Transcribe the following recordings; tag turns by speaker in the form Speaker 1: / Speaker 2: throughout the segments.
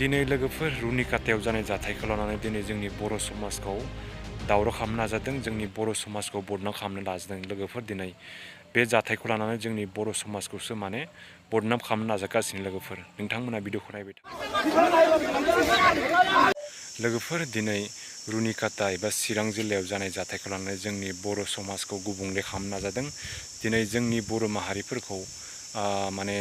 Speaker 1: दिनै लोगोफोर रुनिकाटायाव जानाय जाथायखौ लानानै दिनै जोंनि बर' समाजखौ दावराव खालामनो नाजादों, जोंनि बर' समाजखौ बदनाम खालामनो नाजादों। लोगोफोर दिनै बे जाथायखौ लानानै जोंनि बर' समाजखौसो माने बदनाम खालामनो नाजागासिनो लोगोफोर। नोंथांमोना भिडिअखौ नायबाय था। लोगोफोर दिनै रुनिकाटा एबा चिरां जिल्लायाव जानाय जाथायखौ लानानै जोंनि बर' समाजखौ गुबुंले खालामनो नाजादों। दिनै जोंनि बर' माहारिफोरखौ माने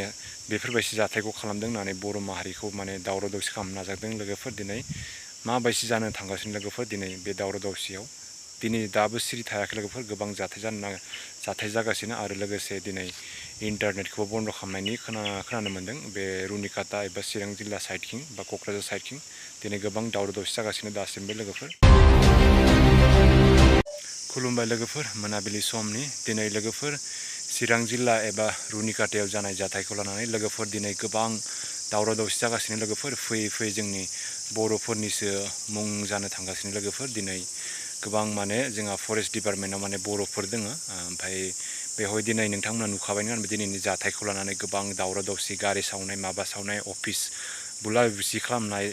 Speaker 1: बेफोरबायदि जाथायखौ खालामदों होननानै बर' माहारिखौ माने दावराव दावसि खालामनो नाजादों। लोगोफोर दिनै माबायदि जानो थांगासिनो लोगोफोर दिनै बे दावराव दावसियाव दिनै दाबो सिरि थायाखै लोगोफोर, गोबां जाथाय जागासिनो आरो लोगोसे दिनै इन्टारनेटखौबो बन्द' खालामनायनि खोनानो मोन्दों बे रुनिकाटा एबा चिरां जिल्ला साइडथिं बा क'क्राझार साइडथिं दिनै गोबां दावराव दावसि जागासिनो दासिमबो लोगोफोर। खुलुमबाय लोगोफोर, मोनाबिलि समनि दिनै लोगोफोर चिरां जिल्ला एबा रुनिकाटायाव जानाय जाथायखौ लानानै लोगोफोर दिनै गोबां दावराव दावसि जागासिनो लोगोफोर। फैयै फैयै जोंनि बर'फोरनिसो मुं जानो थांगासिनो लोगोफोर। दिनै गोबां माने जोंहा फरेस्ट डिपार्टमेन्टआव माने बर'फोर दोङो, ओमफ्राय बेवहाय दिनै नोंथांमोना नुखाबायनो दिनैनि जाथायखौ लानानै गोबां दावराव दावसि, गारि सावनाय, माबा सावनाय, अफिस बुलाय बुसि खालामनाय,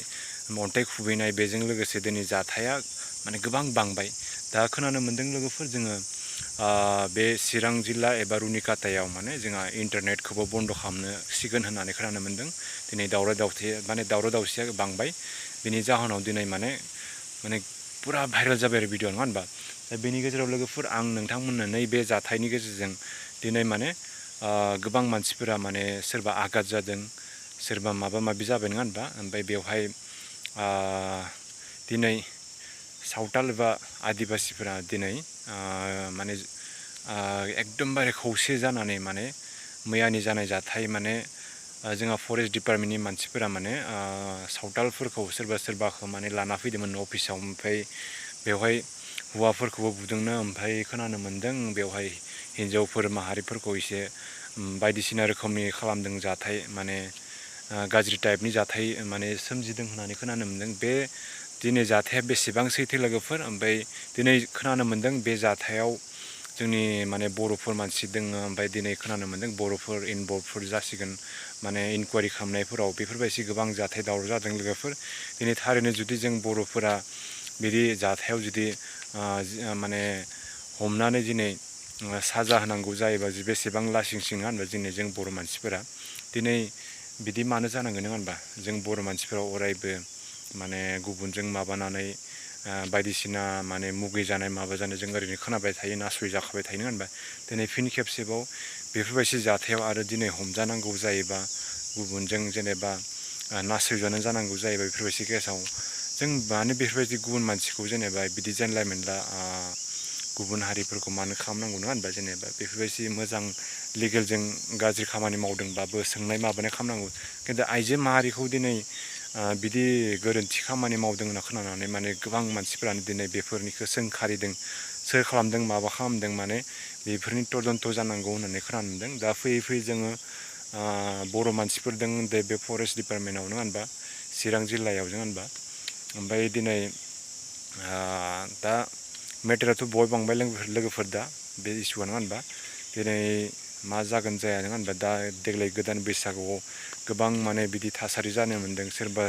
Speaker 1: अन्थाइ खुबैनाय, बेजों लोगोसे दिनै जाथाया माने गोबां बांबाय। दा खोनानो मोन्दों लोगोफोर जोङो बे चिरां जिल्ला एबा रुनिकाटायाव माने जोंहा इन्टारनेटखौबो बन्द' खालामसिगोन होननानै खोनानो मोन्दों। दिनै दावराव दावसिया बांबाय, बेनि जाहोनाव दिनै माने पुरा भाइरेल जाबाय आरो भिडिअ, नङा होनबा? दा बेनि गेजेराव लोगोफोर आं नोंथांमोननो नैबे जाथायनि गेजेरजों दिनै माने गोबां मानसिफोरा माने सोरबा आघात जादों, सोरबा माबा माबि जाबाय, नङा होनबा? ओमफ्राय बेवहाय दिनै सावताल एबा आदिबासिफोरा दिनै माने एकदमबारे खौसे जानानै माने मैयानि जानाय जाथाय माने जोंहा फरेस्ट डिपार्टमेन्टनि मानसिफोरा माने सावतालफोरखौ सोरबाखौ माने लाना फैदोंमोन अफिसाव, ओमफ्राय बेवहाय हौवाफोरखौबो बुदोंनो, ओमफ्राय खोनानो मोन्दों बेवहाय हिन्जावफोर माहारिफोरखौ एसे बायदिसिना रोखोमनि खालामदों जाथाय, माने गाज्रि टाइपनि जाथाय माने सोमजिदों होननानै खोनानो मोन्दों। बे दिनै जाथाया बेसेबां सैथो लोगोफोर, ओमफ्राय दिनै खोनानो मोन्दों बे जाथायाव जोंनि माने बर'फोर मानसि दोङो, ओमफ्राय दिनै खोनानो मोन्दों बर'फोर इनभल्भफोर जासिगोन माने इनकुवारि खालामनायफोराव। बेफोरबायदि गोबां जाथाय दावराव जादों लोगोफोर। दिनै थारैनो जुदि जों बर'फोरा बिदि जाथायाव जुदि माने हमनानै दिनै साजा होनांगौ जायोबा बेसेबां लासिंसिं, नङा होनबा? दिनै जों बर' मानसिफोरा दिनै बिदि मानो जानांगोन, नङा होनबा? जों बर' मानसिफोरा अरायबो माने गुबुनजों माबानानै बायदिसिना माने मुगैजानाय माबा जानाय जों ओरैनो खोनाबाय थायो, नासयजाखाबाय थायो, नङा होनबा? दिनै फिन खेबसेबाव बेफोरबायदि जाथायाव आरो दिनै हमजानांगौ जायोबा, गुबुनजों जेनेबा नासयजानो जानांगौ जायोबा बेफोरबायदि केसाव जों मानो बेफोरबायदि गुबुन मानसिखौ जेनेबा बिदि जानला मोनला गुबुन हारिफोरखौ मानो खालामनांगौ, नङा होनबा? जेनेबा बेफोरबायदि मोजां लिगेलजों गाज्रि खामानि मावदोंबाबो सोंनाय माबानाय खालामनांगौ, खिन्थु आइजो माहारिखौ दिनै बिदि गोरोन्थि खामानि मावदों होनना खोनानानै माने गोबां मानसिफोरानो दिनै बेफोरनिखौ सोंखारिदों, सोर खालामदों, माबा खालामदों, माने बेफोरनि तदन्त जानांगौ होननानै खोनानो मोन्दों। दा फैयै फैयै जोङो बर' मानसिफोर दङ बे फरेस्ट डिपार्टमेन्टआव, नङा होनबा? चिरां जिल्लायाव, नङा होनबा? ओमफ्राय दिनै दा मेटाराथ' बय बांबाय लोगोफोर, दा बे इस्युआ, नङा होनबा? दिनै मा जागोन जाया, नङा होनबा? दा देग्लाय गोदान बैसागुआव गोबां माने बिदि थासारि जानो मोन्दों, सोरबा